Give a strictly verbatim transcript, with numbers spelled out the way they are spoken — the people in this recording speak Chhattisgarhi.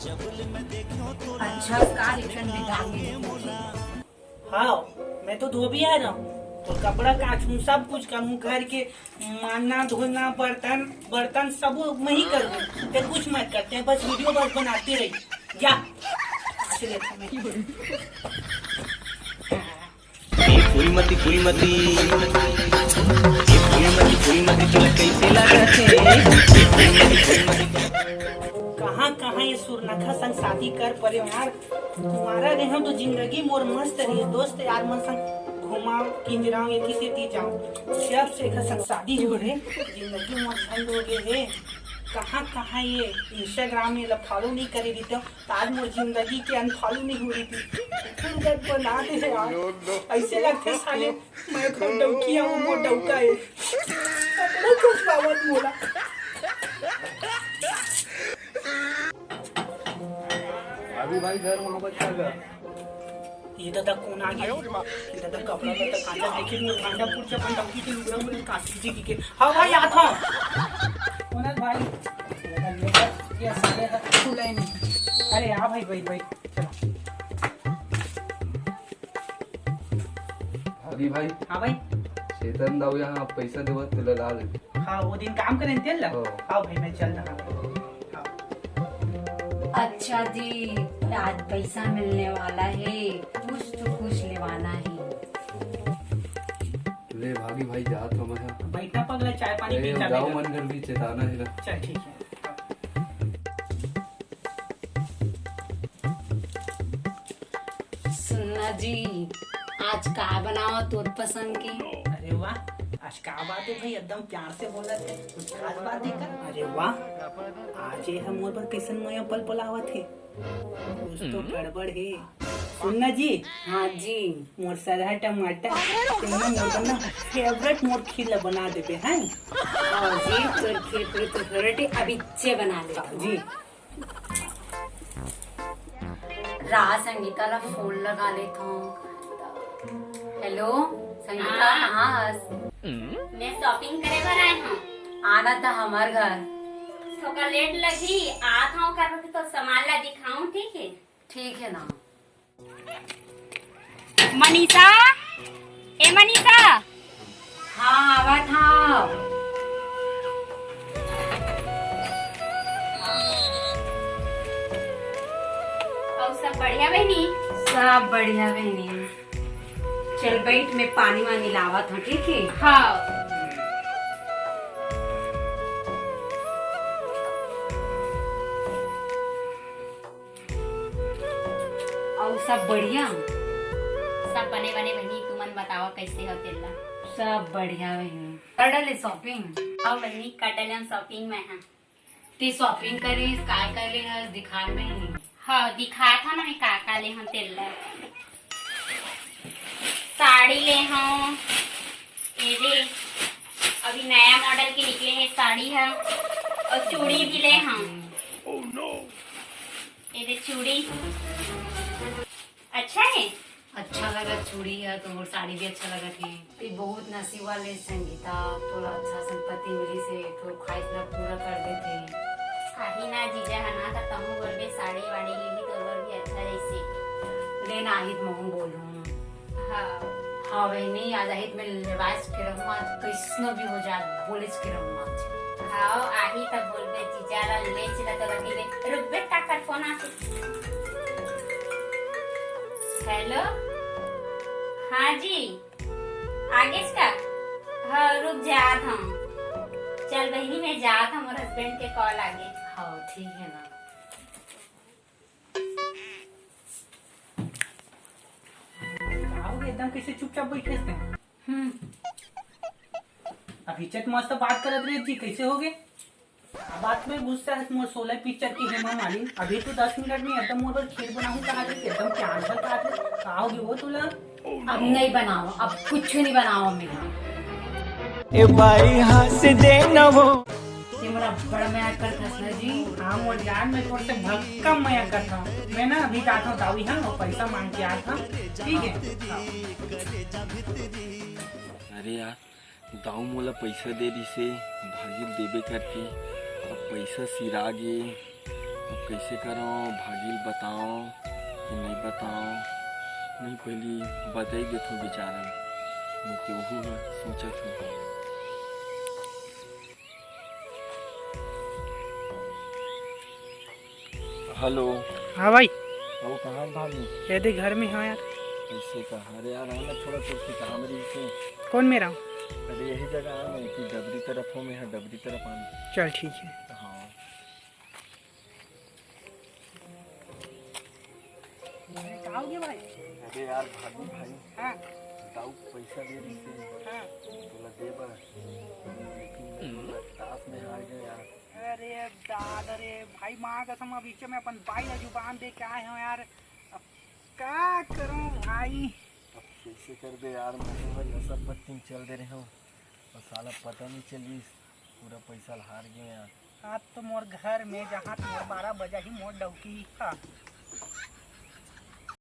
अच्छा, का रिटर्न में डाल के? हाँ, मैं तो धोबिया रहूँ, तो कपड़ा काचहूँ, सब कुछ करूँ, घर के मांजना, धोना, बर्तन, बर्तन सब मैं ही करूँ। ते कुछ मत करते, बस वीडियो बस बनाते रही। जा, काच लेता मैं। ए फूलमती, फूलमती, ए फूलमती, फूलमती, तोला कैसे लागत हे? ए फूलमती, फूलमती, कहाँ कहाँ ये सुरनखा संग शादी कर परे यार। कुंवारा रेहेंव तो जिंदगी मोर मस्त रही, दोस्त यार मन संग घुमाव, किंजराव, एती सेती जाव। जब से एकर संग शादी हो रे, जिंदगी मोर झंड हो गए हे। कहाँ कहाँ ये Instagram में ला follow नहीं करे रहितेंव, त आज मोर जिंदगी के unfollow नहीं हो रही थी। कुकुर जब बना दे हे यार, ऐसे लगथे साले मैं घर डौकी हूँ, मोर डौका है। कपड़ा कुछ बावत मोला। अभी भाई घर वहाँ बच्चा का। ये दादा कौन आ गया? ये दादा कपड़ा लत्ता काचा देखे, मोर भांडा फूट के अपन डौकी के लुगरा मुरे कासी जी की के। हाँ भाई, आता हूँ। कौन है भाई? ये साले का खुला ही नहीं। अरे हाँ भाई, भाई, भाई। चलो। भाभी भाई। हाँ भाई। चेतन दाऊ यहाँ पैसा देवत तेला ला ले। हाँ, वो दिन काम करेन तेला? हाँ। हाँ भाई, मैं चल रहा हूँ। हाँ। अच्छा जी, आज पैसा मिलने वाला है, कुछ तो कुछ लेवाना है। ले भाभी भाई, जात हूँ मैं। बैठा पगला, चाय पानी ए, पी, चाय गाँव पी। मन घर भी चेताना है ना। चल ठीक है। सुनना जी, आज का बनावा तोर पसंद के? अरे वाह, आज का बात है भाई, एकदम प्यार से बोलत है, कुछ खास बात है का? अरे वाह, आज ये हम मोर बर कैसन मया पल पलावत है, कुछ तो गड़बड़ है। सुनना जी। हाँ जी। मोर सरहा टमाटर, तेमा मोर बर ना favourite मोर खीर ला बना देबे, हैं? हाँ जी, तोर खीर पूरी तो favourite है, अभी चे बना लेता हूँ। जी। रा संगीता ला फोन लगा लेथंव। हेलो संगीता, हाँ। कहाँ हस? मैं shopping करे बर आए हूँ। आना था हमार घर। थोड़ा लेट लगी, आत हूँ, कर तो सामान ला दिखाऊं, ठीक है? ठीक है ना। मनीषा, ए मनीषा। हाँ, आवत हव। अउ सब बढ़िया बहिनी? सब बढ़िया बहिनी। चल बैठ, मैं पानी वानी लावत हूँ, ठीक है? हाँ। अउ सब बढ़िया? सब बने बने बहिनी, तुमन बतावा कैसे हो तेला? सब बढ़िया बहिनी। कर डले shopping? हाँ बहिनी, कर डले हम shopping में, हाँ। ते shopping करे, काय काय ले हस, दिखा बहिनी। हाँ, दिखात हूँ ना मैं का का ले हूँ तेला। साड़ी ले हूँ, ये दे, अभी नया model के निकले हैं साड़ी है, और चूड़ी भी ले हूँ। ये दे चूड़ी, अच्छा है। अच्छा लगत चूड़ी है तो, और साड़ी भी अच्छा लगत है। ते बहुत नसीब वाले संगीता, तोला अच्छा संपत्ति मिली से, तो ख्वाहिश ला पूरा कर देते। आही ना जीजा है ना, तो तहूँ बोलबे साड़ी वाड़ी लेही तो और भी अच्छा जैसे। लेना आही तो महूँ बोलूँ। हाँ। हाँ बहिनी, आज आही त मैं लेवाइस के रहूँ, आज कैसनो भी हो जाए, बोलेच के रहूँ आज। हाँ, आही तब बोलबे जीजा ला ले चला तो रखी ले। रुक बेटा, कर फोन आते। हेलो, हाँ जी, आगेस का? हाँ, रुक जात हूँ। चल बहिनी, मैं जात हूँ, मोर husband के call आगे। हाँ, ठीक है ना। का हो गया? एकदम कैसे चुपचाप बैठे हस? हम्म। अभी चेक मस्त बात करत रहे जी, कैसे हो गए? का बात में गुस्सा है? मोर शोले picture की हेमा मालिनी, अभी तो दस मिनट में एकदम मोर बर खीर बनाहूँ कहा थे, एकदम प्यार से कहा थे, का हो गया वो तोला? अब नहीं बनाओ, अब कुछ नहीं बनाओ मेरा। ए भाई हंस दे न वो। ते मोला बड़ा मया करथस ना जी। हाँ मोर जान, मैं तोर से भक्कम मया करता हूँ। मैं ना अभी जाता हूँ दावी, हाँ, और पैसा मांग के आता हूँ, ठीक है? हाँ। अरे यार, दाऊ मोला पैसा दे दिसे, भागी देबे करके, अब पैसा सिरा गे। अब कइसे करंव, भागी ल बतांव कि नइ बतांव? नइ, पहिली बतई देथंव बिचारा ल, नइ ते ओहू ह सोचत हे। हेलो। हाँ भाई। अउ कहाँ भागी? ये दे घर में हंव यार। कइसे कहाँ? अरे यार, आना थोड़ा, कुछ काम रहिसे। कौन मेर? अरे यही जगह आना, इसी डबरी तरफ हंव मैं, हाँ, डबरी तरफ आना। चल ठीक है। हाँ। अरे, का हो गया भाई? अरे यार, भागी भाई। हाँ। दाऊ पैसा दे रहिसे। हाँ। तोला दे बर। लेकिन मैं तो लताश में हार गया यार। अरे दादा रे, भाई माँ कसम, अभी बीच में अपन बाई ला जुबान दे के आए हंव यार। अब का करूँ भाई? अब कइसे करबे यार, मैं तो नशा पत्ती में चल दे रहेंव अउ साला पता नइ चलिस, पूरा पैसा ला हार गेंव यार। आज तो मोर घर में जहाँ मोर बारह बजा ही मोर डौकी हा।